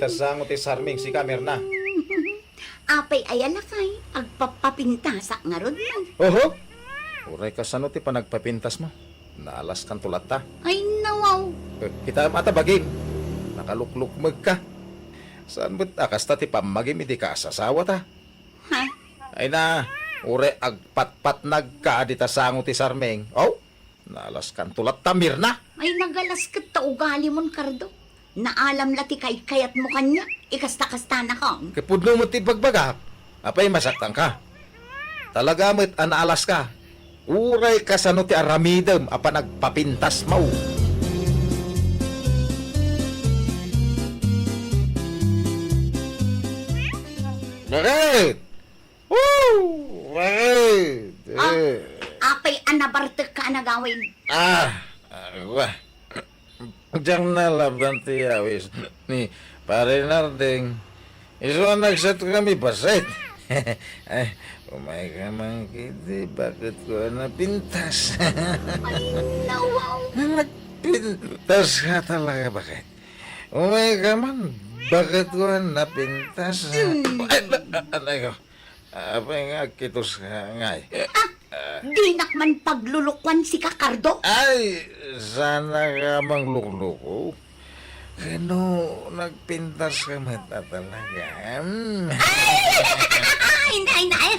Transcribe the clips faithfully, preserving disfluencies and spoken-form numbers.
Sango ti sarming, sika, Mirna. Apay aya lakay, agpapapintasak ngarud man. Oho. Uray kasano ti panagpapintasmo? Naalaskanto latta. Ay, nawaw. Eh, kitaem ata bagim. Nakaluklukmegka. Saan met a kasta ti pammagim idi kaasasawata? Ha? Ay na, uray agpatpatnagka dita sango ti sarming. Oh? Naalaskanto latta, Mirna. Ay, nagalas ket ta ugalimon, Cardo. Naalam la ti kaykayatmo kaniak, ikasta-kastana kong. Ket pudno met ti ibagbagak. Apay masaktanka? Talaga met a naalaska. Uray kasano ti aramidem a panagpapintasmo. Bakit? Woo! Bakit? Ah, Eh. Apay a nabartekka a nagawid? Ah, ah, wa. Diak nalaban ti awis ni Pare Narding. Isu a nagsatkami bassit. Ay, umayka man ketdi, baketko a napintas. Ay, nawaw. Nagpintaska talaga, bakit? Umayka man, baketko a napintas. Hmm. Ay, a-, a-, anay ko. Apay nga agkitoska ngay? Ah, dinak man paglulukuan, sika, Cardo? Ay, saanka manglukloko. Kano nagpintaska met a talaga? Hmm. Ay! Ay, nay, nay!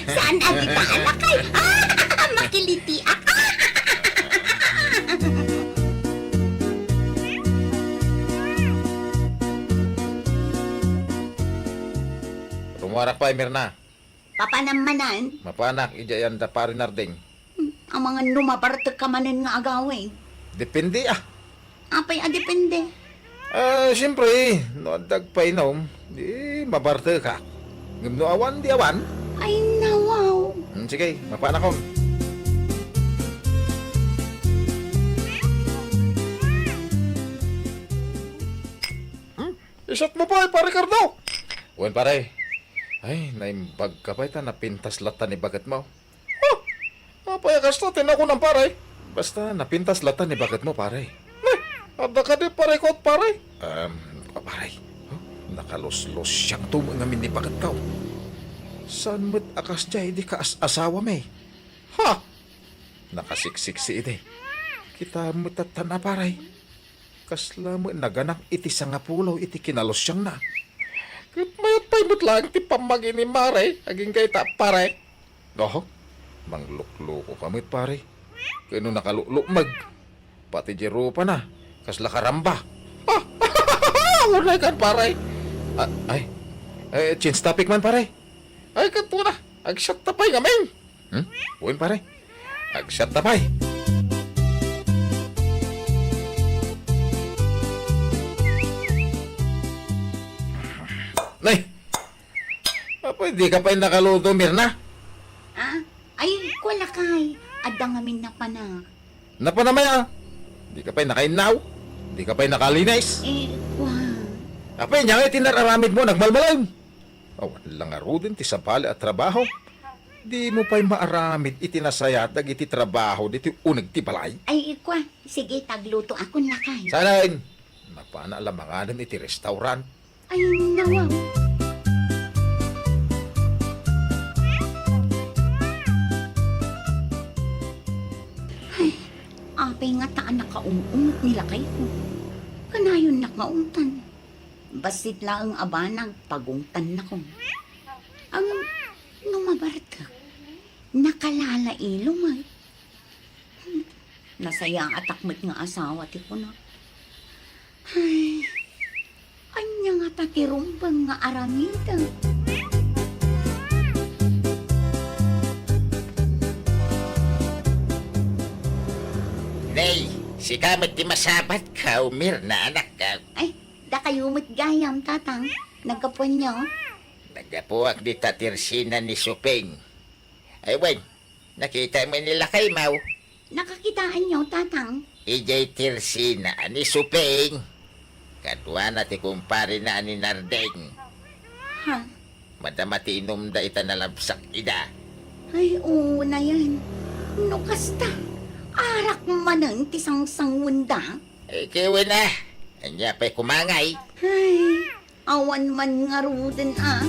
Saan a di ta anak ay? Makilitiak! Rumuarak pay, Mirna. Papanam manen? Mapanak, idiay anda Pare Narding. Hmm, amangan no mabartekka manen nga agawid. Depende, ah. Apay a depende? Ah, siyempre, no adda agpainum, di mabartekak. Ngem no awan, di awan. Ay, nawaw. Hmm, sige, mapanakon. Hmm? Isat mo pay, Pare Cardo? Wen, pare. Ay, naimbag ka pay ta napintas latta ni baketmo. Huh! Apay a kasta ti nakunam, pare? Basta napintas latta ni baketmo, pare. Ay, adda kadi parikot, pare? Um, pare. Huh? Nakaluslusiangto met ngamin ni baketko. Saan met a kasdiay idi kaas-asawami? Ha! Nakasiksiksi idi. Kita met tatta, pare. Kasla met naganak iti sangapulo iti kinalusiangna. Ket mayat pay met laeng ti pammagi ni Mare agingga ita, pare. Oho, mangluklukoka met, pare. Ket no nakaluklumek, pati di rupana, kasla karamba. Unay kan, pare. Ah, ay, eh, change topic man, pare. Ay, ket kuna, agsiatta pay ngamin. Hmm? Wen, pare. Agsiatta pay. Nay! Apay, dika pay nakaluto, Mirna? Ah? Ay, kua lakay. Adda ngamin napanak. Napanam aya? Dika pay nakainnaw? Dika pay nakalinis? Eh, kua. Apay, ania ngay ti nararamidmo, nagmalmalem? Awan la ngaruden ti sabali a trabaho. Dimo pay maaramid iti nasayaat dagiti trabaho ditoy uneg ti balay? Ay, kua, sige, taglutoakon lakay. Saan? Napana la manganem iti restaurant. Ay, nawaw. Ay, apay ngata a nakaum-umot ni lakayko. Kanayonnak nga ungtan. Bassit laeng a banag, pagungtannakon. Ngem no mabartek, nakalalailo met. Hmm, nasayaatak met nga asawa ti kunak. Ay, ania ngata ti rumbeng nga aramidek? Nay, sika met ti masabatko, Mirna, anakko. Ay, dakayo met gayam, Tatang. Naggapuanyo? Naggapuak dita tirsina ni Suping. Ay, wen, nakita met ni lakaymo? Nakakitaanyo, Tatang? Idiay tirsina ni Suping. Kaduana ti kumparena a ni Nardeng. Ha? Madama ti inumda ita nalabsak ida. Ay, oo nayen. No kasta, arak manen ti sangsanguenda. Ikiwin a, Ania pay kumangay? Ay, awan man ngaruden a.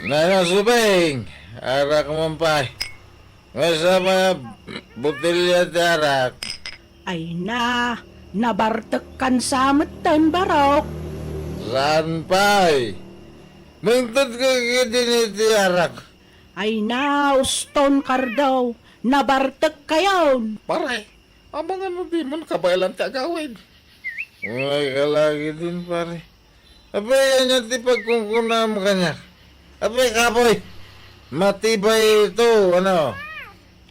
Nana Subing, arak man pay. Maysa pay a botelya ti arak. Ay na, nabartekkan sa metten, Barok. Saan pay? Nangted ka ketdi iti arak. Ay na, uston, Kardo, nabartekkayon. Pare, amangan no dimon kabaelan ti agawid. Uray ka la ketdin, pare. Apay, ania ti pagkunkunam kaniak? Apay, kapoy, matibay ito, ano?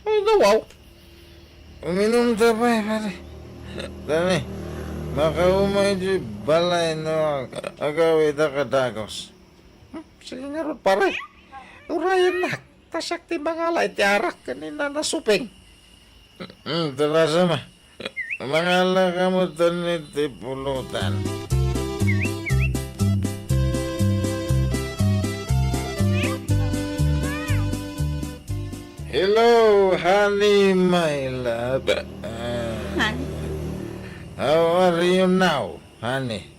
Ay, nawaw. Uminum ta pay, pare. Tani, makauma iti balay no ag-, agawid a kadagos. Hmm, sige ngarud, pare. Urayennak. Ta siak ti mangala iti arak ken ni Nana Suping. Hmm, tarasam a. Mangala ka metten iti pulutan. Hello, honey, my love. Ah. Honey? How are you now, honey?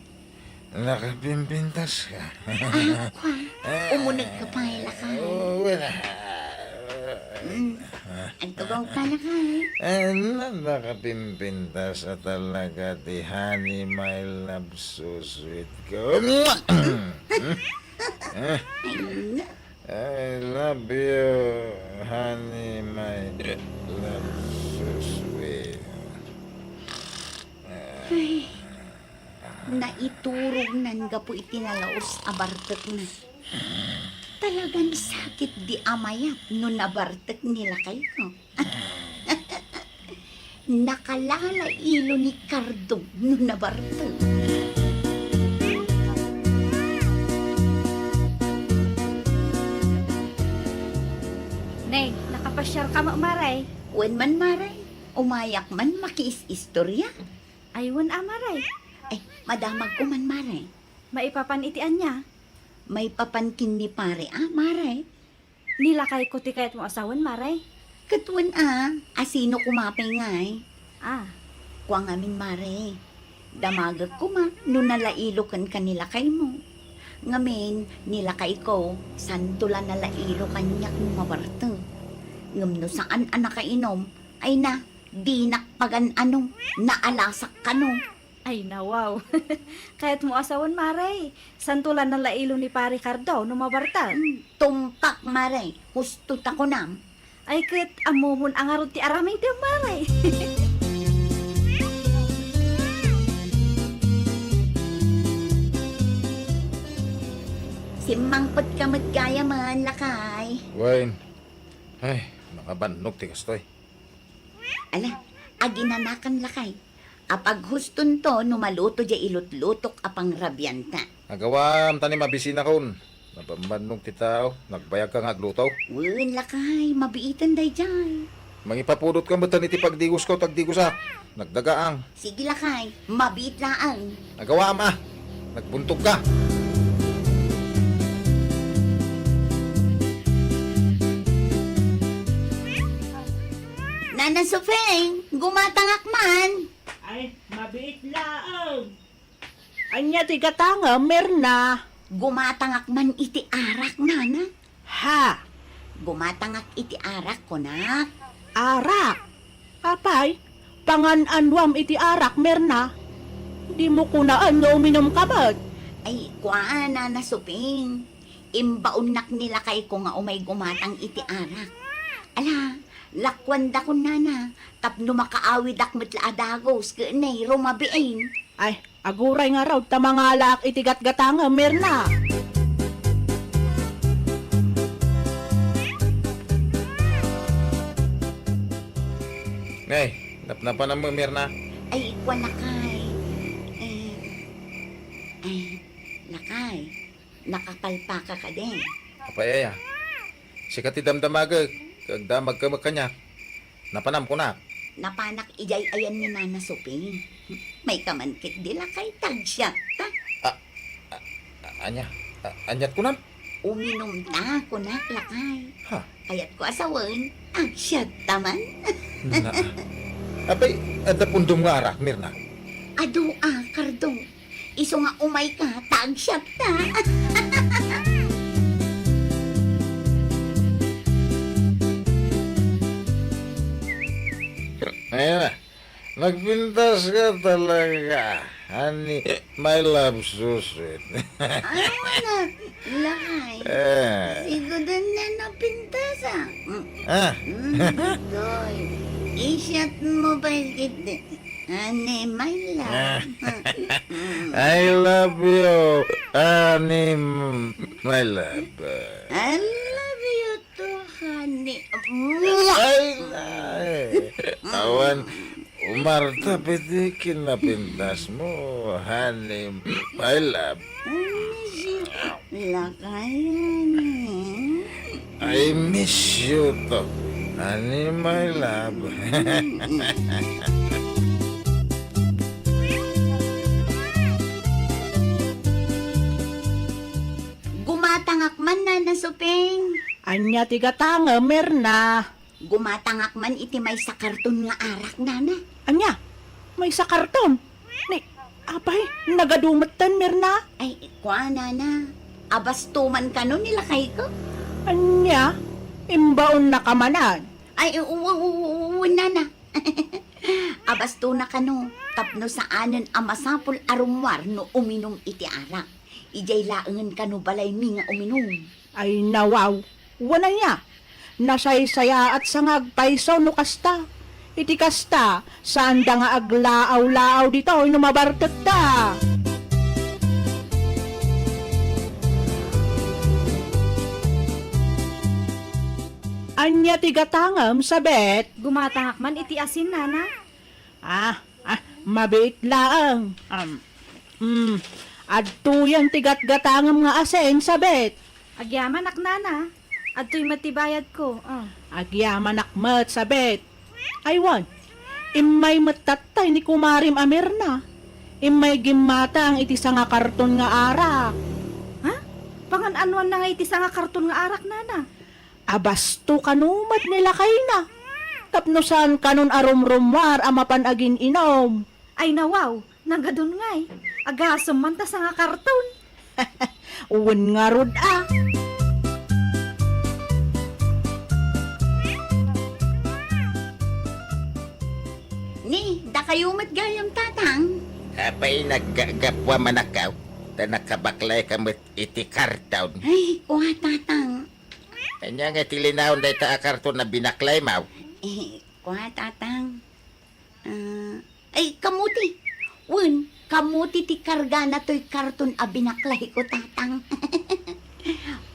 Nakapimpintas ka? Ah, kwan. Umuneg ka pay, lakay. Oh, wala. Mm. Agtugaw ka, lakay. Eh, na, nakapimpintas a talaga ti honey, my love, so sweet ko. Ay, na. I love you, honey, my love, so sweet. Ay. Naiturognan gapu iti nalaus a bartekna. Talagan sakit di amayat no nabartek ni lakayko. Nakalalailo ni Cardo no nabartek. Nay, nakapasiar ka met, Mare? Wen man, Mare. Umayak man makiis-istorya. Ay, wen a, Mare. Ay, madamagko man, Mare. Maipapan iti ania? Maipapan ken ni Pare a, Mare. Ni lakayko ti kayatmo a sawen, Mare. Ket wen a, a sino koma pay ngay? Ah. Kua ngamin, Mare. Damagek koma no nalailo kenka ni lakaymo. Ngamin, ni lakayko, santo la nalailo kaniak no mabartek. Ngem no saan a nakainom, ay na, dinak pagan-ano, naalasak kano. Ay, nawaw. Kayatmo a sawen, Mare. Santo la nalailo ni Pare Cardo no mabartek. Hmm, tungpak, Mare. Husto ta kunam. Ay, ket ammomon a ngarud ti aramidem, Mare. Simmangpetka met gayam, lakay. Wen. Ay, makabannog ti kastoy. Ala, aginanakan, lakay. Apaghustonto no maluto diay ilutlutok a pangrabianta. Agawam, ta ni mabisinakon. Nabambannog ti tao, nagbayagka nga agluto. Wen, lakay, mabiiten daydiay. Mangipapudotka metten iti pagdigosko, tagdigosak. Nagdagaang. Sige, lakay, mabiit laeng. Agawam, a. Nagbuntogka. Nana Sofeng, gumatangak man. Ay, mabiit laeng. Ania ti gatangem, Mirna? Gumatangak man iti arak, nana. Ha? Gumatangak iti arak, kunak. Arak? Apay, pangan-anuam iti arak, Mirna? Dimo kunaen nga uminumka met? Ay, kua, Nana Suping. Imbaonnak ni lakayko nga umay gumatang iti arak. Ala, lakuandakon, nana, tapno makaawidak met la a dagus ket nay rumabiin. Ay, aguray ngarud ta mangalaak iti gatgatangem, Mirna. Nay, napnapanam met, Mirna? Ay, kua, lakay. Eh, ay, lakay. Nakapalpaka kadi? Apay aya? Sika ti damdamagek, ket agdamagka met kaniak. Napanam kunak. Napanak idiay ayan ni Nana Suping. Mayka man ketdi lakay, tagsiatta. A, a, a, ania? A, aniat kunam? Uminumta, kunak, lakay. Ha? Kayatko a sawen, agsiatta man. Na. Apay, adda pundom nga arak, Mirna? Adu a, Kardong. Isu nga umayka, ta agsiatta. Ayan na. Nagpintas ka talaga, honey, my love, so sweet. Ay, wala, lakay. Eh. Siguro na napintas, ah. Mm. Ah. Mm, Doy. I-shot mo ba iti, honey, my love? Ah. I love you, honey, my love. I love you Honey. Ay, ay. Awan, umarta piti kinapintas mo, honey, my love. Ay, si Lakay, honey. I miss you too, honey, my love. Gumatangak man, Nana Suping. Ania ti gatangem, Mirna? Gumatangak man iti maysa karton nga arak, Nana. Ania? Maysa karton? Ni, apay, nagadu metten, Mirna? Ay, kua, Nana. Abasto man kano ni lakayko? Ania? Imbaonnaka manen? Ay, u-, u-, u-, u-, Nana. Abastona kano, tapno saanen a masapul a rummuar no uminum iti arak. Idiay laengen kano balaymi nga uminum. Ay, nawaw. Wen aya, nasaysayaatsa nga agpayso no kasta. Iti kasta, saanda nga aglaaw-laaw ditoy no mabartekta. Ania ti gatangem, Sabet? Gumatangak man iti asin, Nana. Ah, ah, mabiit laeng. Um, mm, adtoyen ti gatgatangem nga asin, Sabet. Agyamanak, Nana. Adtoy met ti bayadko. Ah. Agyamanak met, Sabet. Ay wen, immay met tattay ni kumarem a Mirna. Immay gimmatang iti sanga karton nga arak. Ha? Pangan-anoanna nga iti sanga karton nga arak, Nana? Abasto kano met ni lakayna. Tapno saan kanon a rumrummuar a mapan agin-inum. Ay, nawaw, nagadun ngay. Agasem man ta sanga karton. Wen ngarud a. Ni, dakayo met gayam, Tatang. Apay, naggapuam a nakaw, ta nakabaklayka met iti karton. Ay, kua, Tatang. Ania nga ti linaon dayta a karton a binaklaymo? Eh, kua, Tatang. Ah, ay, kamuti. Wen, kamuti ti kargana toy karton a binaklayko, Tatang.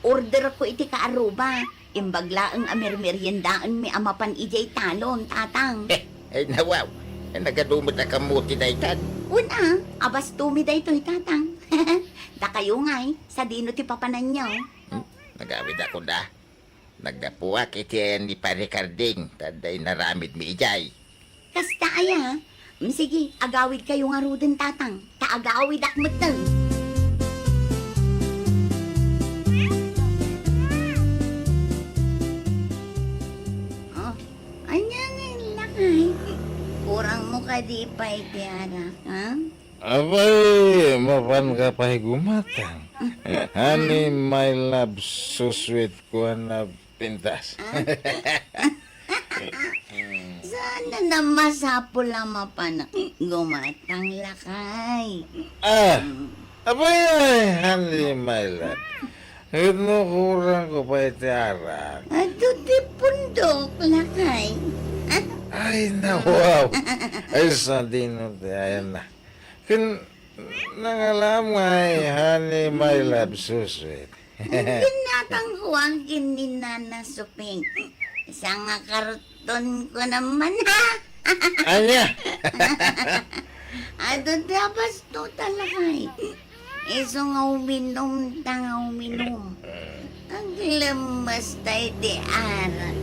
Orderko iti kaaruba. Imbag laeng a mermeriendaenmi a mapan idiay talon, Tatang. Eh, ay, nawaw. Eh, nagadu met a kamuti daytan. Wen a, abastomi daytoy, Tatang. Dakayo ngay, sadino ti papananyo? Hmm? Nagawidakon a. Naggapuak iti ayan ni Pare Karding, ta adda inaramidmi idiay. Kasta aya? Mm, sige, agawidkayo ngaruden, Tatang, ta agawidak metten. Oh, ania nga lakay? Kurangmo kadi pay ti arak, ha? Apay, mapanka pay gumatang. Honey, my love, so sweet, kuana pintas. Saan na masapul a mapan gumatang, lakay? Ah, apay, ay, honey, my love. Ket no kurangko pay ti arak. Adu ti pundok, lakay. Ay, nawaw. Ay, sadino ti ayanna. Ken nangalam ngay, honey, my love, so sweet. Ginatangkuan ken ni Nana Suping. Sanga karton ko naman, ha? Ania? Adu ti abasto ta lakay. Isu nga uminum ta nga uminum. Aglemmes ta iti arak.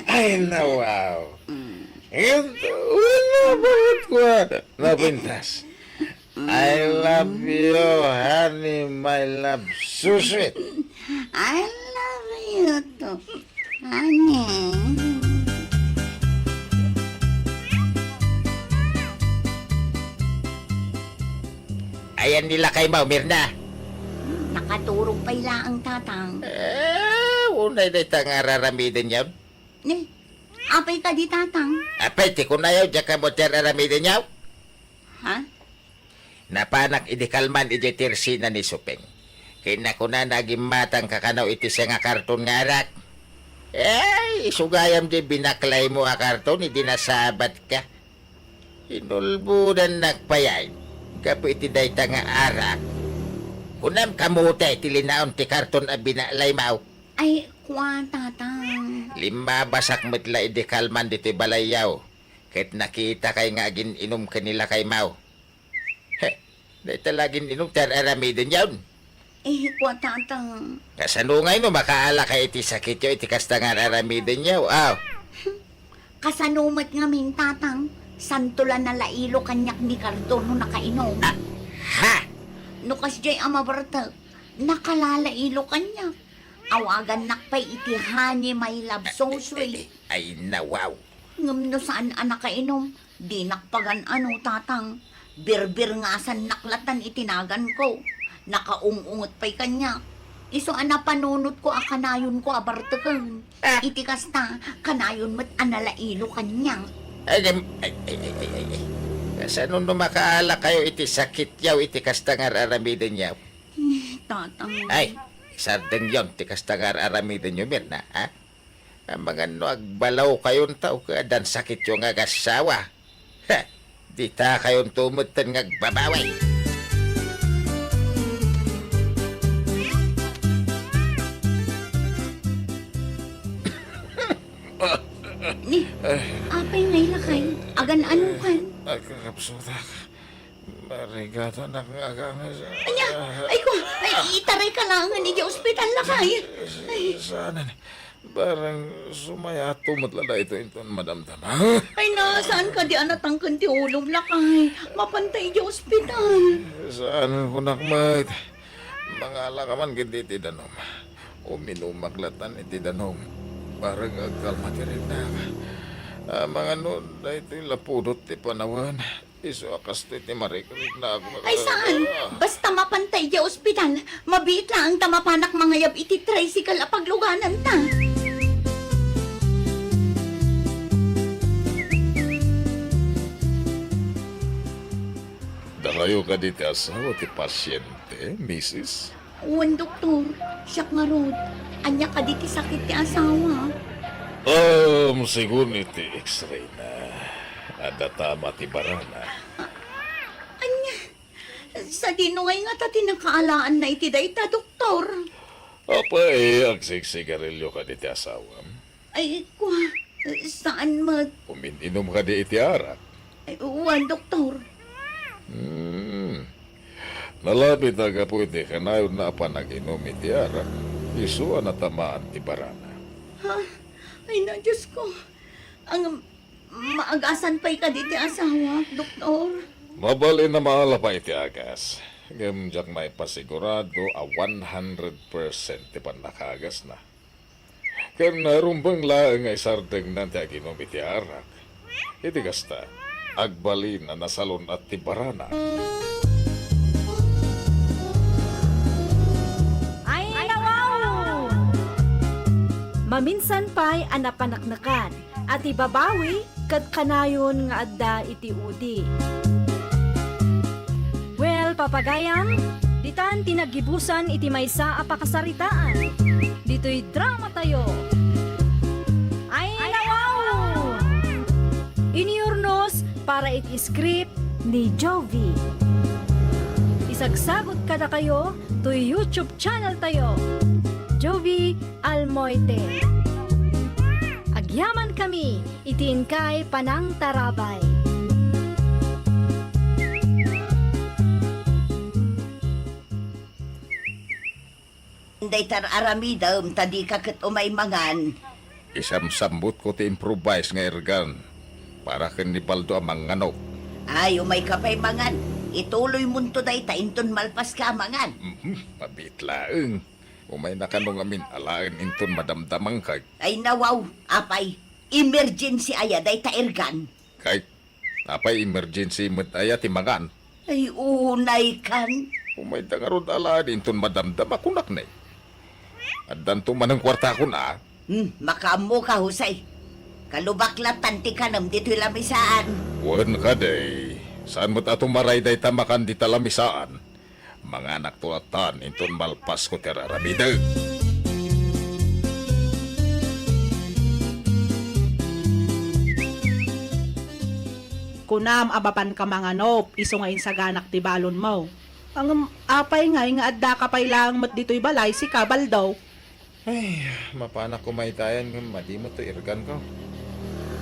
Ay, nawaw. Mm. Ket, wala, bakit ko, ah, napintas? I love you, honey, my love, so sweet. I love you too, honey. Ayan ni lakaymo, Mirna. Nakaturog pay laeng, Tatang. Eh, unay dayta nga ar-aramidenyo. Ni, apay kadi, Tatang? Apay, ti kunayo, diak ammo ti ar-aramidenyo? Ha? Napanak idi kalman idiay tersina ni Supeng. Ket nakunana a gimmatangka kano iti siak nga karton nga arak. Ay, isu gayam diay binaklaymo a karton idi nasabatka. Inulbodannak pay gapu iti dayta nga arak. Kunam kamote ti linaon ti karton a binaklaymo. Ay, kua, Tatang. Limmabasak met la idi kalman ditoy balayyo, ket nakitakay nga agin-inum ken ni lakaymo. He, dayta la agin-inum ti ar-aramidenyon. Eh, kua, Tatang. Kasano ngay no makaalakay iti sakityo iti kasta nga ar-aramidenyo? Aw. Kasano met ngamin, Tatang? Santo la nalailo kaniak ni karton no nakainum. Ah, ha? No kasdiay a mabartek, nakalalailo kaniak. Awagannak pay iti honey, my love, so sweet. Ay, ay, ay, nawaw. Ngem no saan a nakainum, dinak pagan-ano, Tatang. Birbirngasannak latan iti naganko. Nakaung-unget pay kaniak. Isu a napanunotko a kanayonko a barteken. Ah. Iti kasta, kanayon met a nalailo kaniak. Ay, ay, ay, ay, ay, ay, ay. Kasano no makaalakayo iti sakityo iti kasta nga ar-aramidenyo? Tatang. Ay, isardengyon ti kasta nga ar-aramidenyo, Mirna, ha? Amangan no agbalawkayonto ket addan sakityo nga agassawa. Ha! Ditakayonto metten nga agbabawi. Ni, apay ngay lakay? Agan-anokan? Agkakapsutak. Marigatanak nga agangas. Ania? Ay ko, ay, itarayka laengen idiay ospital, lakay. Ay. Saanen. Barang sumayato met la daytoy inton madamdama. Ay na, saan kadi a natangken ti ulom, lakay? Mapanta idiay ospital. Saan kunak met. Mangala ka man ketdi iti danum. Uminumak latan iti danum. Barang agkalma ti riknak. Amangan no daytoy la pudot ti panawen. Isu a kastoy ti marikriknak. Ay, saan? Basta mapanta idiay ospital, mabiit laeng ta mapanak mangayab iti tricycle a paglugananta. Dakayo kadi ti asawa ti pasiente, misis? Wen, doktor, siak ngarud. Ania kadi ti sakit ti asawa? Um, segun iti X-ray na, adda tama ti barana. A-, ania? Sadino ngay ngata ti nakaalaanna iti dayta, doktor? Apay, agsigsigarilio kadi ti asawam? Ay, kua, saan met? Umin-inom kadi iti arak? Ay, wen, doktor. Hmm. Nalabit a gapu iti kanayonna a panag-inom iti arak, isu a natamaan ti barana. Ha? Ay na, Diyos ko. Ang maagasan pay kadi ti asawak, doktor? Mabalin a maala pay iti agas. Ngem diak maipasigurado a one hundred percent ti pannakaagasna. Ken rumbeng laeng nga isardengnan ti aginom iti arak. Iti kasta, agbalin a nasalun-at ti barana. Ay, nawaw! Maminsan pay a napaneknekan a ti babawi ket kanayon nga adda iti udi. Well, papagayam, ditan ti naggibusan iti maysa a pakasaritaan. Ditoy dramatayo. Ay, nawaw! Inurnos para iti script ni Jovi. Isagsagut kadakayo toy YouTube channel tayo, Jovi Almoite. Agyaman kami iti inkay panangtarabay. Dayta ar-aramidem ta dika ket umay mangan. Isamsammutko ti improvise nga ergan para ken ni Baldo a mangnganok. Ay, umayka pay mangan. Ituloymonto dayta inton malpaska a mangan. Mhm, mabiit laeng. Umayna kano ngamin alaen inton madamdamangka. Ay, nawaw, apay, emergency aya dayta, Ergan? Kay, apay emergency met aya ti mangan? Ay, unay kan. Umayda ngarud alaen inton madamdama, kunak ne. Addanto manen kuartakon a. Hmm, makaammoka, Jose. Kalubak lattan ti kanem ditoy lamisaan. Wen kadi, saan met a tumaray dayta makan dita lamisaan? Manganakto lattan inton malpasko ti ar-aramidek. Kunam a mapanka manganop isu nga insaganak ti balonmo. Ngem apay ngay nga addaka pay laeng met ditoy balay, sika, Baldo? Ay, mapanak koma itayan ngem madi met toy Ergan ko.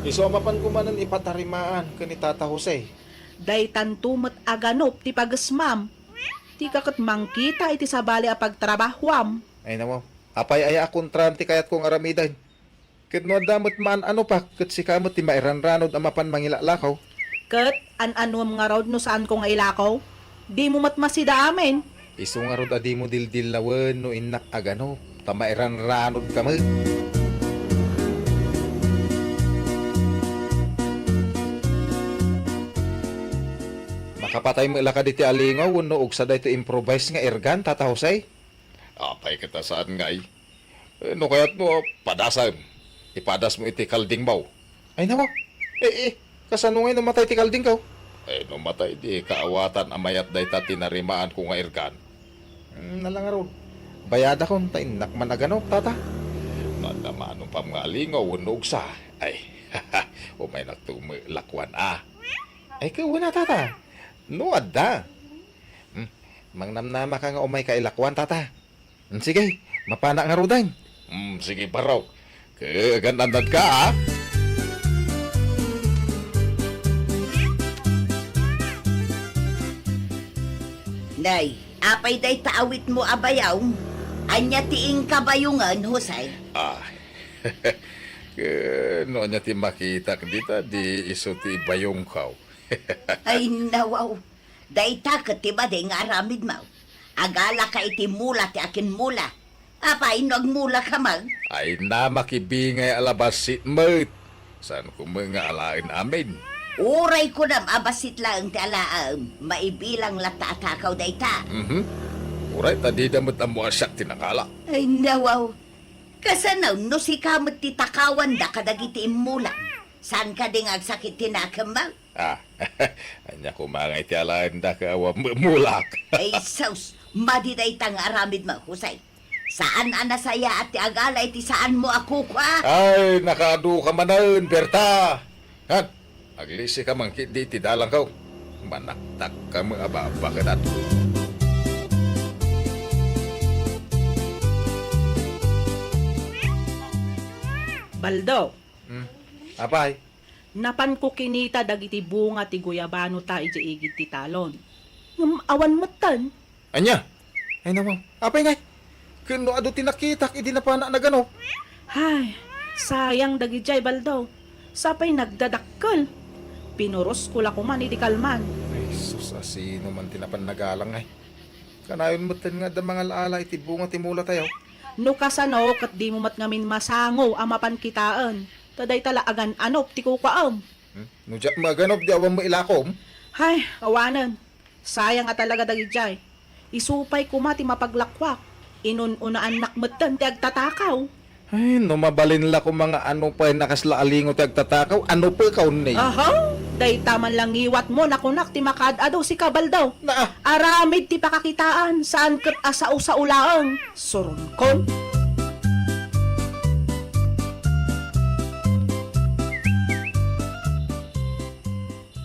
Isu a mapan koma nen ipatarimaan ken ni Tata Jose. Daytanto met a ganop ti pagesmam. Dika ket mangkita iti sabali a pagtrabahoam. Ay, nawaw. Apay aya a kontraem ti kayatko nga aramiden? Ket no adda met maan-anopak, ket sika met ti mairanranud a mapan mangilalakaw. Ket an-anuem ngarud no saanko nga ilakaw? Dimo met masida amin. Isu ngarud a dimo dildillawen no innak a ganop, ta mairanranudka met. Makapatay met la kadi ti alingaw wenno ugsa daytoy improvise nga Ergan, Tata Jose? Apay ket a saan ngay? Eh, no kayatmo, padasem. Ipadasmo iti kaldingmo. Ay, nawaw. Eh, eh, kasano ngay no matay ti kaldingko? Eh, no matay, di kaawatan a mayat dayta tinarimaanko nga Ergan. Hmm, na la ngarud. Bayadakon ta innak man a ganop, Tata. No adda maanupam nga alingaw wenno ugsa. Ay, umaynakto met lakuan a. Ay, ket wen a, Tata. No adda. Hmm, mangnamnamaka nga umayka ilakuan, Tata. Hmm, sige, mapanak ngaruden. Hmm, sige, barok. Ket agan-annadka, a? Nay, apay dayta awitmo a bayaw? Ania ti inka bayongen, Jose? Ah, ket no ania ti makitak dita, di isu ti bayongko. Ay, nawaw. Dayta ket ti madi nga aramidmo. Agalaka iti mula ti akinmula. Apay no agmulaka met? Ay, na makibingay a la bassit met. Saanko met nga alaen amin? Uray kunam a bassit laeng ti alaem, maibilang latta a takaw dayta. Mhm. Uray ta dida met ammo a siak ti nakala. Ay, nawaw. Kasano no sika met ti takawanda kadagiti immula? Saan kadi nga agsakit ti nakemmo? Ah, ania koma ngay ti alaenda ket awan mulak? Ay, sus, madi dayta nga aramidmo, Jose. Saan a nasayaat ti agala iti saanmo a kukua? Ay, nakaadu ka manen, Berta! Han, aglisi ka man ketdi iti dalangko. Manaktak ka met a babakedan. Baldo. Hmm? Apay? Napanko kinita dagiti bunga ti guyabanota idiay igid ti talon. Ngem awan metten. Ania? Ay, nawaw. Apay ngay? Ken no adu ti nakitak idi napanak naganop? Hay, sayang dagidiay, Baldo. Sapay nagdadakkel. Pinurosko la koman iti kalman. Ay, sus, a sino man ti napan nagalang, ay. Kanayon metten nga adda mangal-ala iti bunga ti mulatayo. No kasano, ket dimo met ngamin masango a mapan kitaen. Ta dayta la agan-anop ti kukuam. Hmm? No diak maganop, di awan mo ilakom? Hay, awanen. Sayang a talaga dagidiay. Isu pay koma ti mapaglakuak. Inun-unaannak metten ti agtatakaw. Ay, no mabalin la koma nga ano pay nakasla a lingo ti agtatakaw, ano pay kaunay? Aha! Dayta man la ngiwatmo, nakunak ti makaad-adu, sika, Baldo. Na, ah. Aramid ti pakakitaan, saan ket a sao-sao laeng. Suronkon.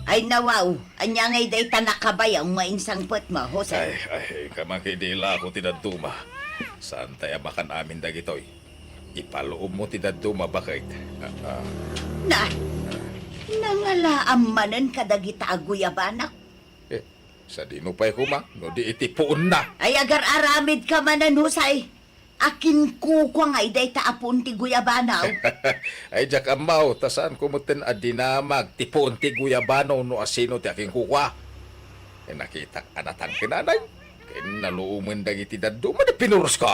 Ay, nawaw, ania ngay dayta nakabayaw nga insangpetmo, Jose? Ay, ay, kaman ket di la ako ti dadduma. Saan tay a makan amin dagitoy? Ipaluobmo ti dadduma, baket. Ah, ah. Na, nangalaam manen kadagita a guyabanak? Eh, sadino pay koma, no di iti puonna? Ay, agar-aramid ka manen, Jose. Akinkukua ngay dayta a puon ti guyabanaw? Ay, diak ammo, ta saanko metten a dinamag ti puon ti guyabano no asino ti akinkukua. Eh, nakitak a natangkenanay. Ken naluomen dagiti dadduma, di pinurosko.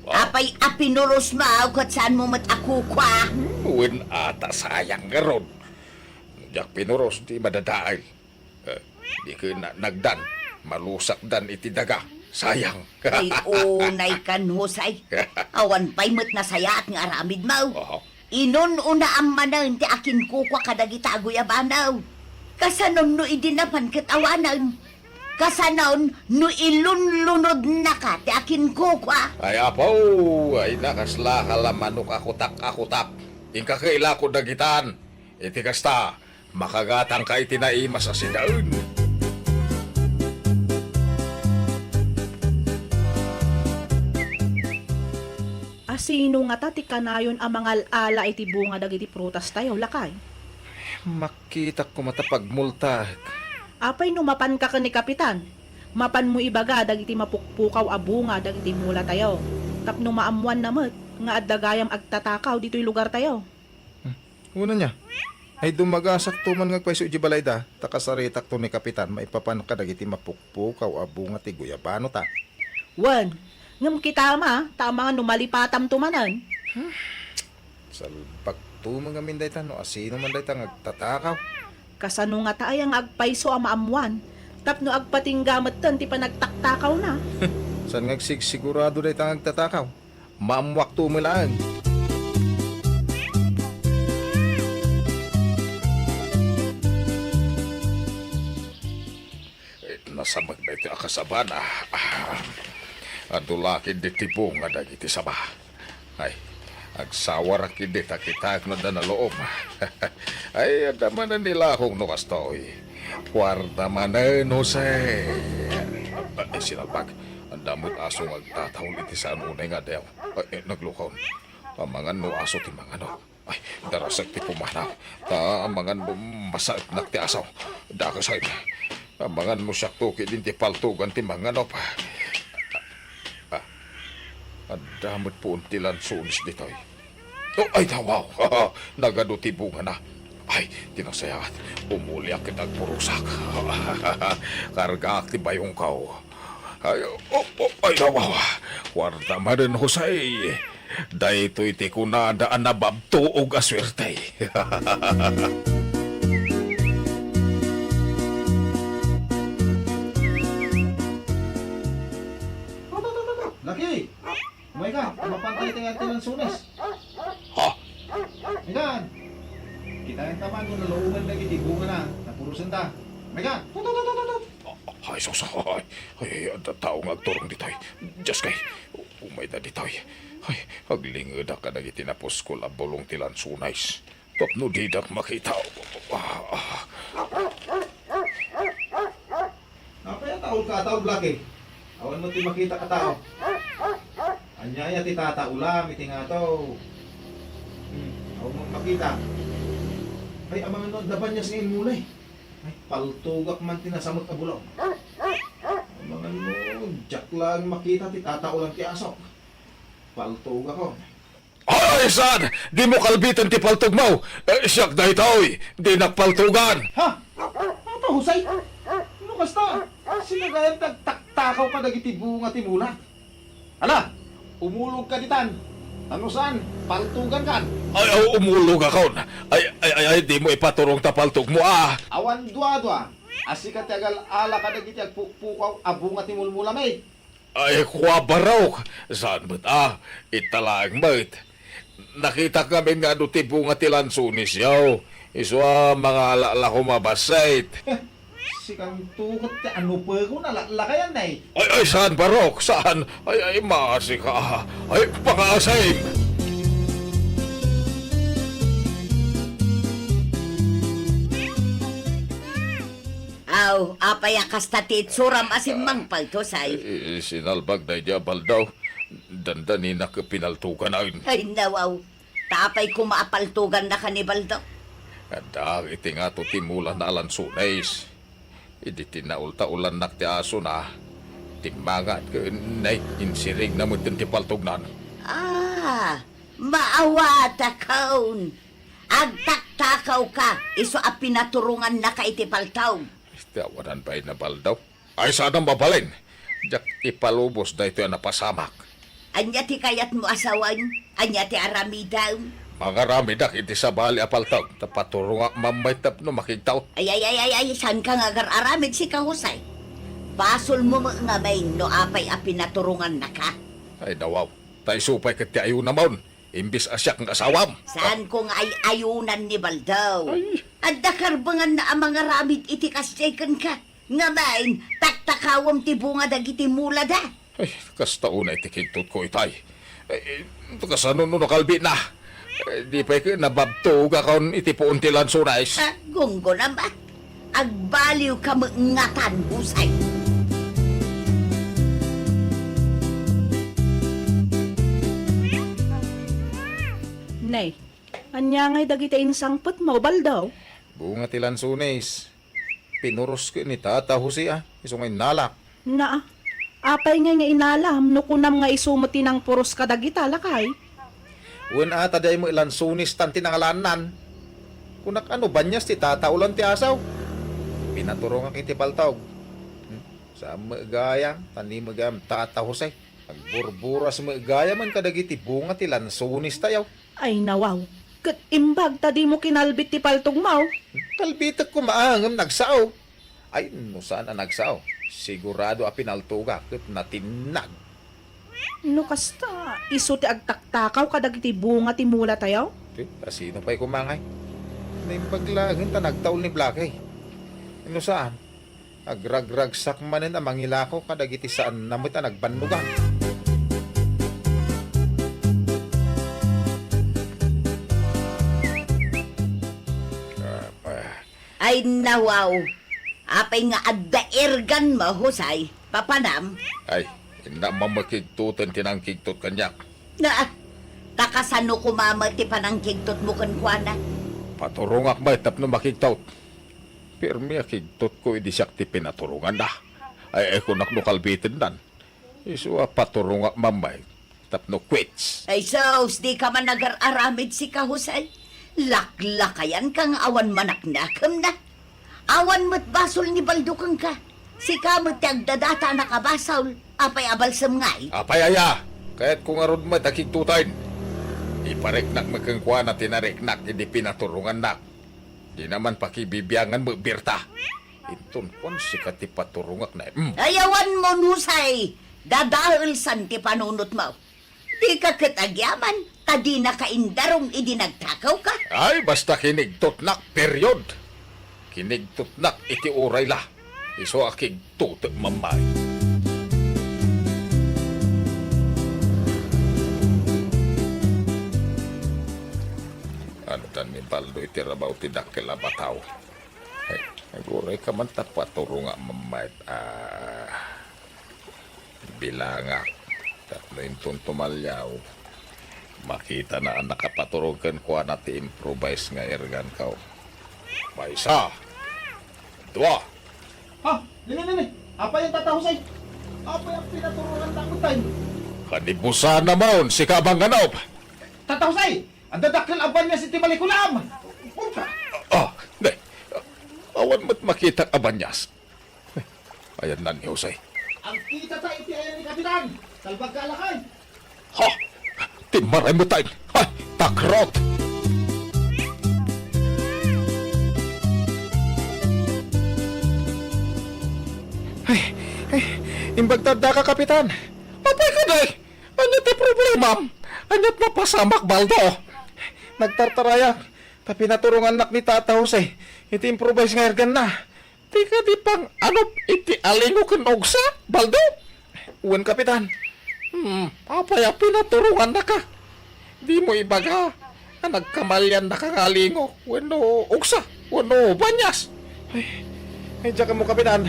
Ah. Apay a pinurosmo, ket saanmo met a kukua? Hmm, wen ata, sayang ngarud. No diak pinuros, di madadael. Eh, di ket na-, nagdan, malusakdan iti daga. Sayang. Ay, unay kan, Jose. Awan pay met nasayaat nga aramidmo. Aha. Inun-unaam manen ti akinkukua kadagita a guyabano. Kasanon no idi napan ket awanen? Kasanon no ilunlunodnaka ti akinkukua? Ay, apo, ay, nakasla ka la manok a kutak a kutak. Inka ket ilako dagitan. Iti kasta, makagatangka iti naimas a sidaen. Asino ngata ti kanayon a mangal-ala iti bunga dagiti prutas tayo, lakay? Makitak koma ta pagmultak. Apay no mapanka ken ni Kapitan? Mapanmo ibaga dagiti mapukpukaw a bunga dagiti mula tayo, tapno maammoanna met nga adda gayam agtatakaw ditoy lugar tayo. Hmm. Una niya, ay dumagasak to man nga agpayso iti balayda, ta kasaritak to ni Kapitan maipapan kadagiti mapukpukaw a bunga ti guyabano ta. Wen, ngem kitama, ta amangan no malipatam to manen. Hmm. Salbak to man ngamin dayta no asino man dayta nga agtatakaw. Kasano ngata aya nga agpayso a maammoan, tapno agpatingga metten ti panagtaktakawna? Saan nga agsigsigurado dayta nga agtatakaw? Maammoak to met laeng. Eh, nasamek daytoy a kasabana. Ah, adu la ketdi ti bunga dagiti saba. Ay, agsawarak ketdi ta kitaek no adda naluom. Ay, adda manen ni lakong no kastoy. Kuarta manen, Jose. Ay, sinalbag. Adda met aso nga agtataul iti saan unay nga addayo. Ay, eh, naglukaw. Amangan no aso ti mangano. Ay, darasek ti pumanaw. Ta amangan no masaetnak ti aso. Dakes, ay. Amangan no siak to ketdi ti paltogan ti manganop. Ah, adda met puon ti lansones ditoy. Oh, ay, dawaw! Nagadu ti bungana. Ay, ti nasayaat, umuliak ket agpurosak. Kargaak ti bayongko. Ay, oh, oh, ay, dawaw! Kuarta manen, Jose. Daytoy ti kunada a nababtuog a suerte. Laki! Umayka, mapan tayo ti nga ti lansones. Ha? Inan! Kitaenta man no naluomen dagiti bungana, napurosen ta. Umayka! Tut, tut, tut, tut, tut! Ay, sus, ay, ay, adda tao nga agturong ditoy. Dios kay, umayda ditoy. Ay, aglingedak kadagiti napuskol a bulong ti lansones. Tapno didak makita. Ah, ah. Apay a taulka a tao, Blackie? Awan met ti makitak a tao. Ania aya ti tataulam iti ngataw? Hmm, awan met makita. Ay, amangan no adda banias nga immulay. Ay, paltogak man ti nasamek a bulong. Amangan no diak laeng makita ti tataulam ti asok. Paltogakon. Ay, saan? Dimo kalbiten ti paltogmo. Eh, siak daytoy. Dinak paltogan. Ha? Apo, Jose? No kasta, sino gayam ti agtaktakaw kadagiti bunga ti mulak? Ala, umulogka ditan. Ta no saan, paltogankan. Ay, aw, umulogakon. Ay, ay, ay, ay, dimo ipaturong ta paltogmo, ah. Awan duadua a sika ti agal-ala kadagiti agpukpukaw a bunga ti mulmulami. Ay, kua, barok. Saan met, ah? Ita laeng met. Nakitak ngamin nga adu ti bunga ti lansones, yaw. Isu a mangala-ala koma bassit. Eh, sikanto ket ti anupekon a laklakayan, ay. Ay, ay, saan, barok? Saan? Ay, ay, maasi ka. Ay, pangaasim! Aw, apay a kasta ti itsuram a simmangpal, Tosay? Eh, sinalbag daydi a Baldaw. Dandaninak pinaltugan, ay. Ay, nawaw. Ta apay koma a paltugannaka ni Baldaw? Addaak iti ngato ti mulana a lansones. Idi tinaultaulannak ti asona, timmangan ken nay, insirigna metten ti paltugnan. Ah, maawatakon. Agtaktakawka, isu a pinaturongannaka iti paltog. Ti awanan pay na Baldaw. Ay, saan a mabalin? Diak ipalubos daytoy a napasamak. Ania ti kayatmo a sawen? Ania ti aramidem? Mangaramidak iti sabali a paltag, ta paturongak mamay tapno makigtaot. Ay, ay, ay, ay, ay, saanka nga agar-aramid, sika, Jose. Basolmo met ngamin no apay a pinaturongannaka. Ay, nawaw. Ta isu pay ket ti ayunamon, imbes a siak nga asawam. Saanko nga ay-ayunan ni Baldaw. Ay. Adda karbenganna a mangaramid iti kasdiay kenka. Ngamin, taktakawem ti bunga dagiti mulada. Ay, kasta unay ti kigtotko itay. Eh, kasano no nakalbina? Eh, di pay ket nababtogakon iti puon ti lansones. Ah, gunggonam, ah. Agbaliwka met ngatan, Jose. Nay, ania ngay dagiti insangpetmo, Baldaw? Bunga ti lansones. Pinuros ket ni Tata Jose, a, isu nga innalak. Naa, apay ngay nga inalam no kunam nga isu met ti nangpuros kadagita, lakay? Wen a, ta dayta met lansones tan ti nangalaannan. Kunak a no banias ti tata ulan ti asaw. Pinaturongak iti paltog. Hmm? Saan met gayam, tan ni met gayam Tata Jose. Agburburas met gayamen kadagiti bunga ti lansones tayo. Ay, nawaw. Ket imbag ta dimo kinalbit ti paltogmo? Kalbitek koma, ngem nagsao. Ay, no saan a nagsao, sigurado a pinaltogak ket natinnag. No kasta, isu ti agtaktakaw kadagiti bunga ti mulatayo? Ti, asino pay koma ngay? Naimbag laeng ta nagtaul ni Blackie. No saan, agragragsak manen a mangilako kadagiti saanna met a nagbannogan. Ah, ah. Ay, nawaw. Apay nga adda erganmo, Jose? Papanam? Ay, innak makigtoten ti nangkigtot kaniak. Na, ta kasano koma met ti panangkigtotmo kenkuana? Paturongak met tapno makigtot. Pirmi a kigtotko idi siak ti pinaturonganna. Ay, ay, kunak no kalbitendan. Isu a paturongak mamay tapno quits. Ay sus, dika man agar-aramid, sika, Jose. Laklakayanka nga awan manaknakemna. Awan met basol ni Baldo kenka. Sika met ti agdadata a nakabasol. Apay a balsem ngay? Apay aya? Kayatko ngarud met a kigtoten. Ipariknak met kenkuana ti nariknak idi pinaturongannak. Dina man pakibibiangan met birta. Inton kuan, sika ti paturongak na, mm. Ay, awan mo, Jose. Dadaelsan ti panunotmo. Dika ket agyaman, ta dinaka indarum idi nagtakawka. Ay, basta kinigtotnak, period. Kinigtotnak iti uray la. Isu a kigtotek mamay. Ano tan ni Baldo iti rabaw ti dakkel a bataw? Ay, aguray ka man ta paturongak mamay. Ah, bilangak. Tapno inton tumaliaw, makitana a nakapaturong kenkuana ti improvise nga erganko. Maysa, dua. Ha? Nini, nini. Apay yan, Tata Jose? Apay ang pinaturongan takot tayo? Kanibusan naman, si Kabang Ganop. Tata Jose! Adda dakkel a banias iti balikulam! Punta! Ah, ne. Awan met makitak a banias. Ayan na ni Jose. Agkita ta iti ayan ni Kapitan. Talbag ka, lakay. Ha? Timmaray mo tayo. Ay, takrot! Ay, ay, imbag ta adda ka, Kapitan. Apay ka, day? Ania ti problemam? Aniat napasamak, Baldo? Nagtartarayak, ta pinaturongannak ni Tata Jose iti improvise nga erganna. Ti kadi pang-anup iti alingo ken ugsa, Baldo? Wen, Kapitan. Hmm, apay a pinaturongannaka? Dimo ibaga a nagkamaliannaka nga alingo wenno ugsa wenno banias? Ay, ay, diak ammo, Kapitan.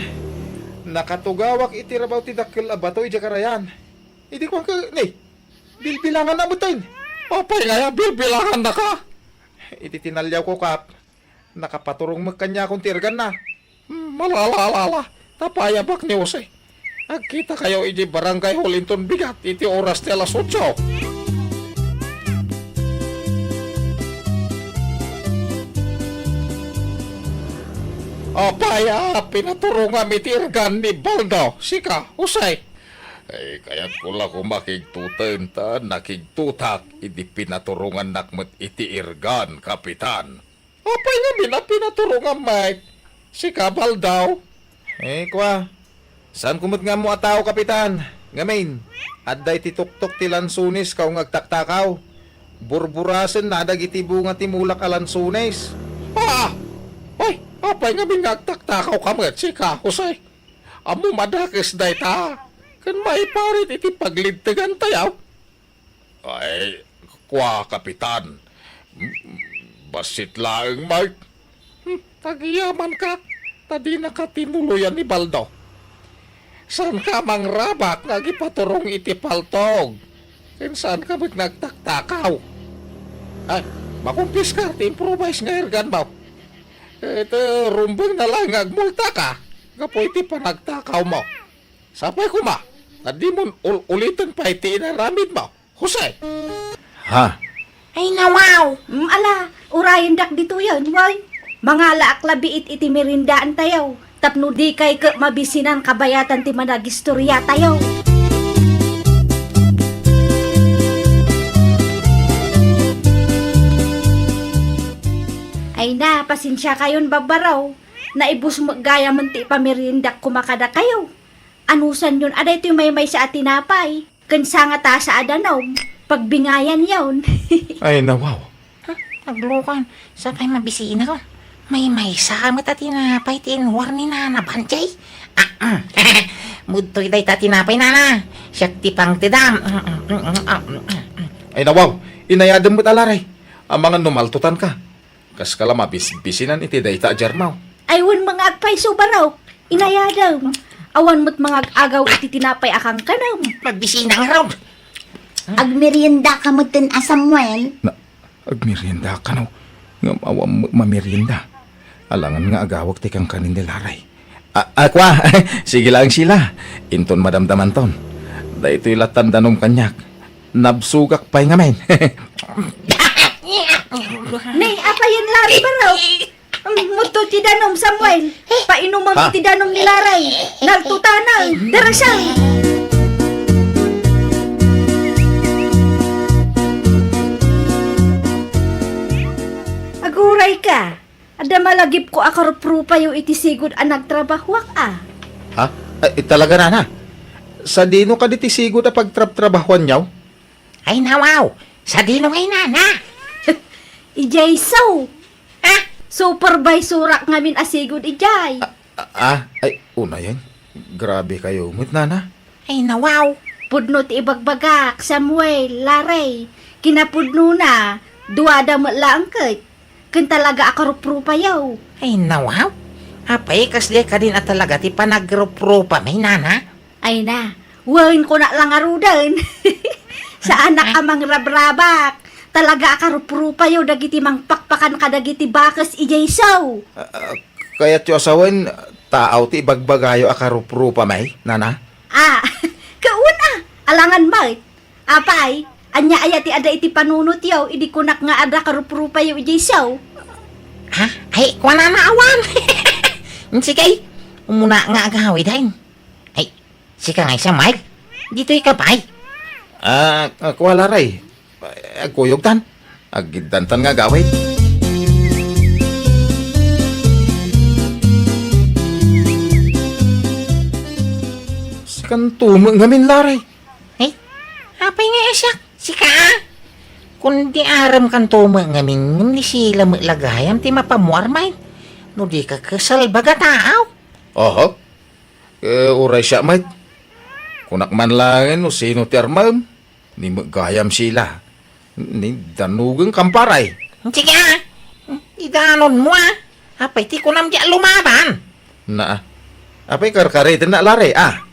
Nakatugawak iti rabaw ti dakkel a bato idiay karayan. Idi kuanka, ne, bilbilanganna metten. Apay ngay a bilbilangannaka? Iti tinaliawko, Kap, nakapaturong met kaniakon ti erganna. Hmm, malala, alala. Ta payabak ni Jose. Agkitakayo idiay Barangay Hall inton bigat iti oras ti alas otso. Apay a pinaturongam iti irgan ni Baldo, sika, Jose? Ay, kayatko la koma kigtuten ta nakigtutak idi pinaturongannak met iti irgan, Kapitan. Apay ngamin a pinaturongam met, sika, Baldo? Eh, kua, saanko met nga ammo a tao, Kapitan. Ngamin, adda iti tuktok ti lansones kao nga agtaktakaw. Burburasenna dagiti bunga ti mulak a lansones. Ah! Ay, apay ngamin nga agtaktakaw ka met, sika, Jose? Ammom a dakes dayta ken maiparit iti paglidtegantayo. Ay, kua, Kapitan. Bassit laeng, Mike. Hmm, agyamanka, ta dinaka tinuloyan ni Baldo. Saanka a mangrabak nga agipaturong iti paltog, ken saanka met nga agtaktakaw. Ay, makumpiskar ti improvised nga irganmo. Ket rumbengna laeng nga agmultaka gapu iti panagtakawmo. Sapay koma, ta dimon ul-uliten pay ti inaramidmo, Jose. Ha? Ay, nawaw! Mm, ala, urayendak ditoyen, wen. Mangalaak la biit iti merindaantayo, tapno dikay ket mabisinan kabayatan ti managistoriatayo. Ay na, pasensiakayon, babbaro. Naibus met gayamen ti ipameriendak koma kadakayo. Anusanyon a daytoy maymaysa a tinapay ken sangatasa a danum, pagbingayanyon. Ay, nawaw. Hmm, naglukan. Sapay mabisinak. Maymaysa met a tinapay ti inwar ni Nana Banjay. Ah, mm. Mudtoy dayta tinapay, Nana. Siak ti pangtedam. Mm, mm, mm, mm, mm, mm. Ay, nawaw. Inayadem met a, Laray. Amangan no maltutanka. Kaska la mabisbisinan iti dayta a jarmaw. Ay, wen, mangagpayso, barok. Inayadem. Awan met mangag-agaw iti tinapay a kankanam. Magbisina ngarud. Agmeriendaka metten a, Samuel. Na, agmeriendaka, no? Ngem awan met mamerienda. Alangan nga agawag ti kankanin ni Laray. A, a, kua, sige laeng, Sheila. Inton madamdamanton. Daytoy lattan danum kaniak. Nabsogak pay ngamin. Nay, apayen, Laray, barok? Mudto ti danum, Samuel. Painumam Ha? iti danum ni Laray. Naltutanan. Darasang. Aguray ka. Adda malagipko a karuprupayo iti sigud a nagtrabahoak, a. Ha? Ay, talaga, nana? Sadino kadi ti sigud a pagtrabtrabahoanyo? Ay, nawaw! Sadino ngay, nana? Idiay so. Ah? Supervisorak ngamin a sigud idiay. Ah, ah, ah, ay, unayen. Grabe kayo met, nana. Ay, nawaw. Pudno ti ibagbagak, Samuel, Larry. Kinapudnona, duada met laeng ket. Ken talaga a karuprupayo. Ay, nawaw. Apay, kasdiay kadin a talaga ti panagruprupami, nana? Ay na, wen, kunak la ngaruden. Saanak a mangrabrabak. Talaga a karuprupayo dagiti mangpakpakan kadagiti bakes idiay so. Ah, ah, kayatyo a sawen, taaw ti ibagbagayo a karuprupami, nana? Ah, kaun a, alangan met. Apay, ania aya ti adda iti panunotyo idi kunak nga adda karuprupayo idiay so? Ha? Ay, kuana na awan. Sige, umuna nga agawiden. Ay, sika nga isa, Mike. Ditoy ka pay. Ah, ah, kua, Larry. Ay, agkuyogtan. Agiddantan nga agawid. Sikanto met ngamin, Larry. Ay, apay nga siak? Sika? Kundi arem kanto met ngamin, ngem ni Sheila met la gayam ti mapamuar, Mike. No di ka kasalbag a taaw. Oho. Eh, uray siak met. Kunak man laengen no sino ti armem. Ni met gayam, Sheila. Ni danugen kamparay. Sige, ah. Idanonmo, ah. Apay ti kunam di a lumaban? Na, ah. Apay karkariten na, Larry, ah.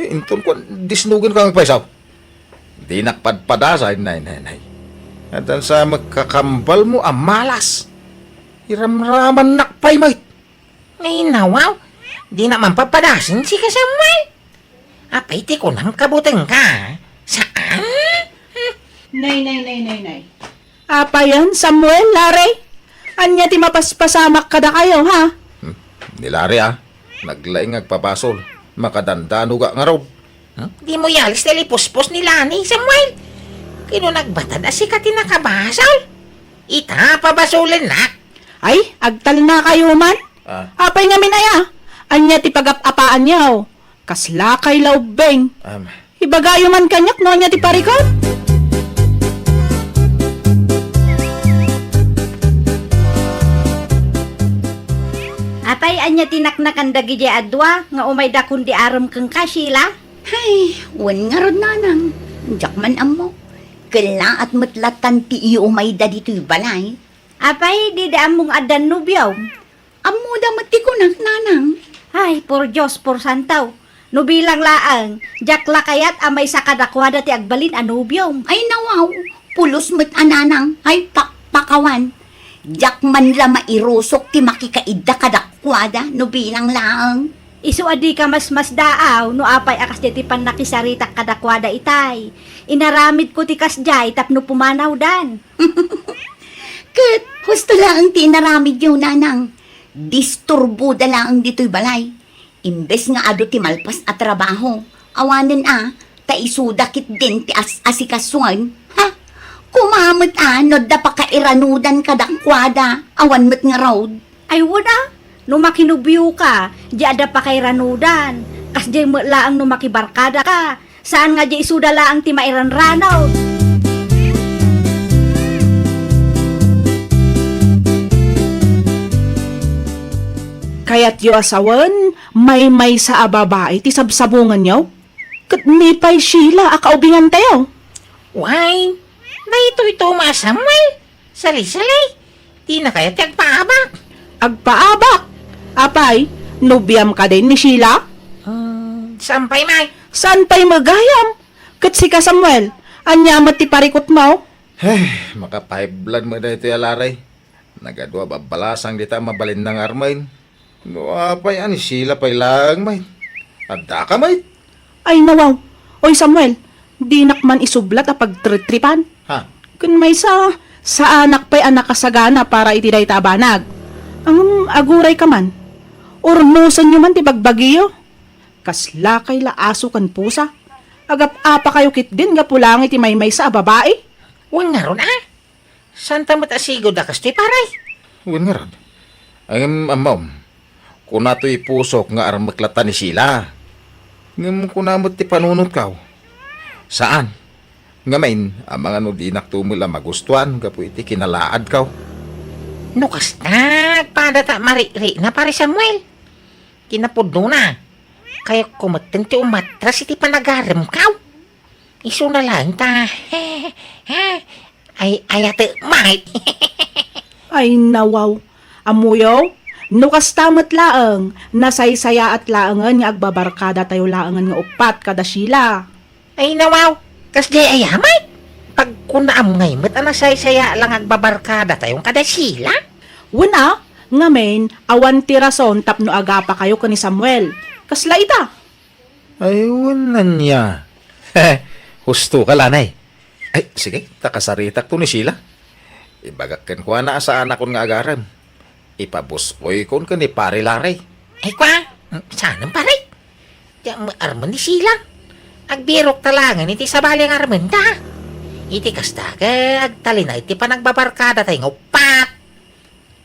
Eh, inton kuan, disnugen ka nga agpayso. Dinak padpadasan, nay, nay, nay. Addan sa met kakambalmo a malas. Iramramannak pay met. Ay, nawaw. Dinak man padpadasen, sika, Samuel. Apay ti kunam, kabutengka? Saan? Nay, nay, nay, nay, nay. Apayen, Samuel, Larry? Ania ti mapaspasamak kadakayo, ha? Hmm. Ni Larry, a, naglaing nga agpabasol. Makadandano nga ngarud. Hmm? Dimo iyalis ti lipuspos ni Lani, Samuel. Ket no nagbatad a sika ti nakabasol, ita pabasolennak. Ay, agtalnakayo man. Ah. Apay ngamin aya? Ania ti pagap-apaanyo? Kaslakay la ubbing. Am. Ibagayo man kaniak no ania ti parikut. Apay, ania ti naknakan dagidiay a dua nga umaydakon di arem kenka, Sheila? Hay, wen ngarud, nanang. Diak man ammo. Kellaat met latan ti iumayda ditoy balay. Apay, dida ammong addan nobiom? Ammoda met ti kunak, nanang. Ay, por Dios, por santo. No bilang laeng, diak la kayat a maysa kadakuada ti agbalin a nobiom. Ay, nawaw, pulos met a, nanang. Ay, pakpakawan. Diak man la mairusok ti makikaidda kadakuada no bilang laeng. Isu a dika masmasdaaw no apay a kasdiay ti pannakisaritak kadakuada itay. Inaramidko ti kasdiay tapno pumanawdan. Ket husto laeng ti inaramidyo, nanang. Disturboda laeng ditoy balay. Imbes nga adu ti malpas a trabaho, awanen a, ta isuda ketdin ti as-asikasuen. Ha? Koma met a, no adda pakairanudan kadakuada, awan met ngarud. Ay, wen a, no makinobioka, di adda pakairanudan. Kasdiay met laeng no makibarkadaka. Saan nga di isuda laeng ti mairanranaw. Kayatyo a sawen, maymaysa a babai ti sabsabunganyo? Ket ni pay Sheila a kaubingantayo? Why, daytoy to, Samuel. Sali-sali, dina kayat ti agpaabak? Agpaabak? Apay, nobiam kadi ni Sheila? Hmm, saan pay, Mike? Saan pay met gayam? Ket sika, Samuel, ania met ti parikutmo? Ay, maka-five blood met daytoy a Larry. Nagadu a babbalasang dita a mabalinna nga armen. No apay a ni Sheila pay laeng met. Addaka met. Ay, nawaw. Oy, Samuel, dinak man isublat a pagtritripan. Ha? Ken maysa, saanak pay a nakasagana para iti dayta a banag. Ngem aguray ka man. Urnosenyo man ti bagbagiyo. Kaslakay la aso ken pusa. Agap-apakayo ketdin gapu laeng iti maymaysa a babai. Wen ngarud a? Saan ta met a sigud a kastoy, pare? Wen ngarud. Ngem ammom, kuna toy pusok nga armek latta ni Sheila. Ngem kuna met ti panunotko. Saan? Ngamin, amangan no dinak tumel a magustuan gapu iti kinalaadko. No kasta, agpada ta marikrikna, pare Samuel. Kinapudnona, kayatko metten ti umatras iti panagaremko. Isuna laeng ta, ay, ayatek, Mike. Ay, nawaw. Ammoyo, no kasta met laeng, nasaysayaat laengen nga agbabarkadatayo laengen nga uppat kada Sheila. Ay, nawaw. Kasdiay aya, Mike? Pagkunaam ngay met a nasaysaya la nga agbabarkadatayo kada Sheila? Wen a, ngamin, awan ti rason tapno agapakayo ken ni Samuel. Kasla ita? Ay, wen ania. Husto ka, Lanay. Ay, sige, ta kasaritak to ni Sheila. Ibagak kenkuana a saanakon nga agarem. Ipabuskoykon ken ni Pare Larry. Ay, kua? Saanem, pare? Diak met armen ni Sheila. Agbirok ta laengen iti sabali nga armenta. Iti kasta, ket agtalinaed ti panagbabarkadatayo nga uppat.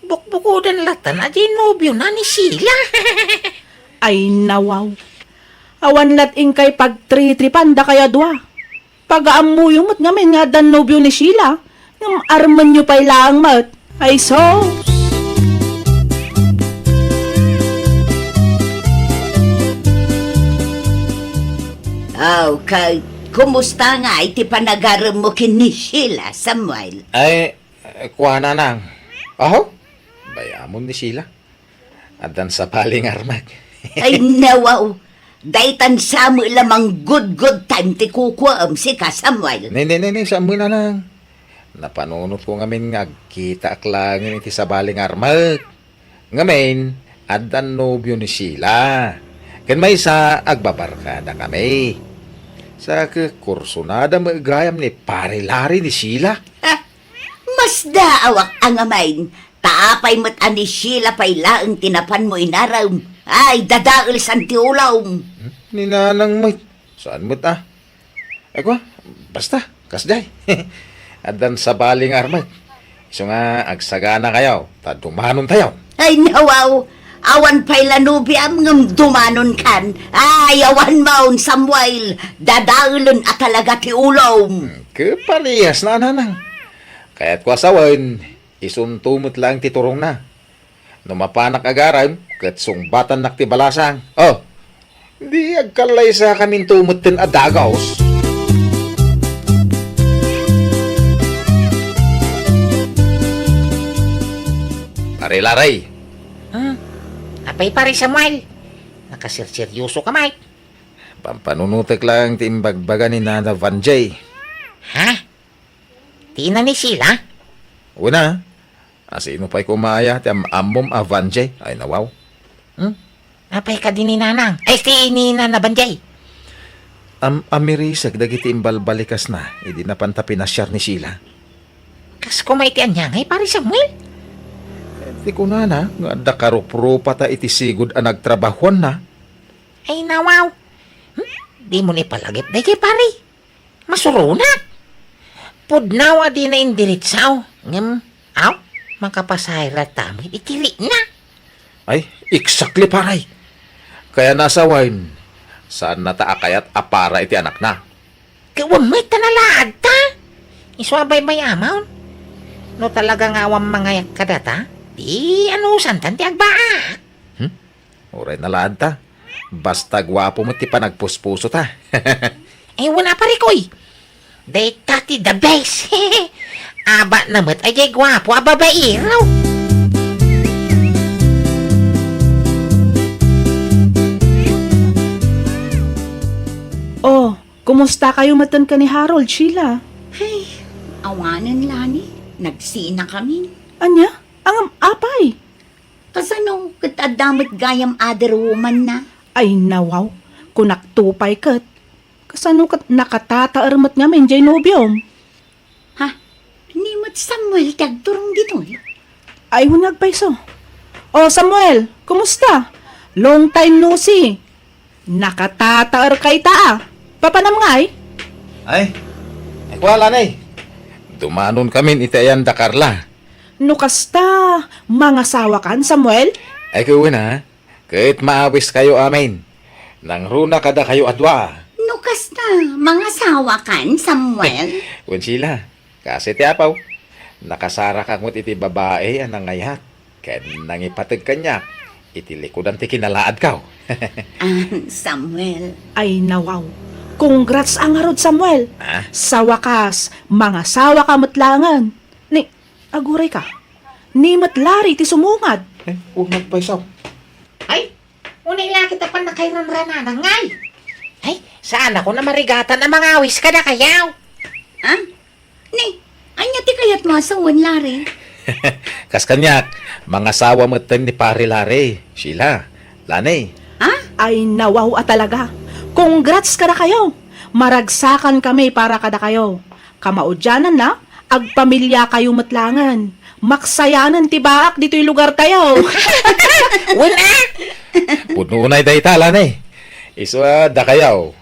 Bukbukoden latta a diay nobiona ni Sheila. Ay, nawaw. Awan lat inkay pagtritripan dakayo a dua. Pagaammoyo met ngamin nga addan nobio ni Sheila, ngem armenyo pay laeng met. Ay, sus! Aw, ket kumusta ngay ti panagaremmo ken ni Sheila, Samuel? Ay, Eh, kuana, nang. Aho? Bay-amon ni Sheila. Addan sabali nga armek. Ay, nawaw. Daytan sa met la manggudgud time ti kukuam, sika, Samuel. Ne, ne, ne, ne, saan met, nang. Napanunotko ngamin nga agkitaak laengen iti sabali nga armek. Ngamin, addan nobio ni Sheila. Ken maysa, agbabarkadakami. Sa ket kursonada met gayam ni Pare Larry ni Sheila. Ah, masdaawak a ngamin, Ta apay met a ni Sheila pay laeng ti napanmo inarem? Ay, dadaelsan ti ulom. Hmm? Ni Nanang met. Saan met a? Ay, kua, basta, kasdiay. Addan sabali nga armet. Isu nga agsaganakayo, ta dumanontayo. Ay, nawaw, awan pay la nobiam ngem dumanonkan. Ay, awan maon, Samuel, dadaelen a talaga ti ulom. Hmm, ke parehas na, Nanang. Kayatko a sawen, isunto met laeng ti turongna. No mapanak agarem, ket sungbatannak ti balasang. Oh, di agkallaysakaminto metten a dagos. Pare Larry. Hmm? Apay, Pare Samuel? Nakaserseryoso ka met. Pampanunotek laeng ti imbagbaga ni Nana Vanjay. Ha? Ti ina ni Sheila? Una, asino pay koma aya ti am-ammom a Vanjay? Ay, nawaw. Hmm? Apay kadi ni Nanang? Ay, ti ni Nana Vanjay. Am-, amirisek dagiti imbalbalikasna idi napanta pinasiar ni Sheila. Kas koma iti ania ngay, Pare Samuel? Eh, ti kunana nga adda karuprupata iti sigud a nagtrabahuanna. Ay, nawaw. Hmm? Dimo ni palagip daytoy, pare. Masuronak. Pudno a dina indiretso. Ngem, aw, makapasaher latta met iti rikna. Ay, exactly, pare. Kaya nasawen, saannata a kayat a para iti anakna. Ket wen met ta nalaadta. Isu a baybay-amon. No talaga nga awan mangayak kadata, di anusantan ti agbaak. Hmm? Uray nalaadta. Basta guapo met ti panagpuspusota. Ay, wen a, pare koy. Dayta ti the best. Abana met a diay guapo a babaero. Oh, kumustakayo metten ken ni Harold, Sheila? Ay, awanen, Lani. Nagsinakamin. Ania? Ngem apay? Kasano ket adda met gayam other woman na? Ay, nawaw. Kunakto pay ket. Kasano ket nakatataer met ngamin diay nobiom? Ha? Ni met Samuel ti agturong ditoy? Ay, wen nga agpayso. O, Samuel, kumusta? Long time no see. Nakatataerka ita a. Papanam ngay? Ay, ay, kua, Lani. Dumanonkamin iti ayan da Carla. No kasta, mangasawakan, Samuel? Ay, wen a. Ket maawiskayo amin. Nangruna kadakayo a dua. No kasta, mangasawakan, Samuel? Wen, Sheila, kas iti apaw, nakasarakak met iti babai a nangayat ken nangipateg kaniak iti likudan ti kinalaadko. Ah, Samuel. Ay, nawaw. Congrats a ngarud, Samuel. Ah? Sa wakas, mangasawaka met laengen. Ni, aguray ka. Ni met Larry ti sumungad. Eh, unat pay sao. Ay, unay la kita pannakairanrananan ngay. Ay, saan ako namarigatan a mangawis kadakayo. Ha? Ni, ania ti kayatmo a sawen, Larry? Kas kaniak, mangasawa metten ni Pare Larry, Sheila, Lani. Ha? Ay, nawaw a talaga. Congrats kadakayo. Maragsakankami para kadakayo. Kamaudiananna, agpamiliakayo met laengen. Maksayanen ti baak ditoy lugartayo. Wen a! Pudno unay dayta, Lani. Isu a dakayo,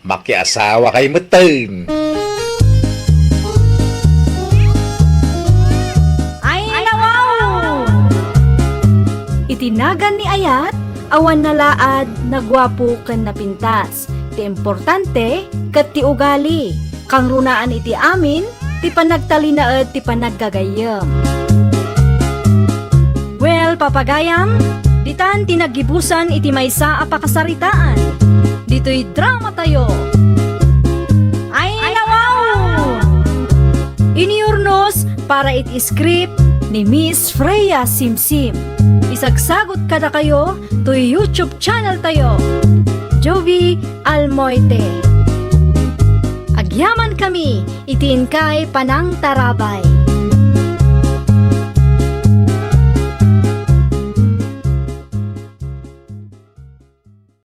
makiasawakay metten. Ay, nawaw! Iti nagan ni Ayat, awan nalaad, naguapo ken napintas. Ti importante, ket ti ugali. Kangrunaan iti amin, ti panagtalinaed ti panaggagayyem. Well, papagayam, ditan ti naggibusan iti maysa a pakasaritaan. Ditoy dramatayo. Ay, nawaw! Iniurnos para iti script ni Miss Freya Simsim. Isagsagot kadakayo toy YouTube channel tayo, Jovie Almoite. Agyamankami iti inkay panangtarabay.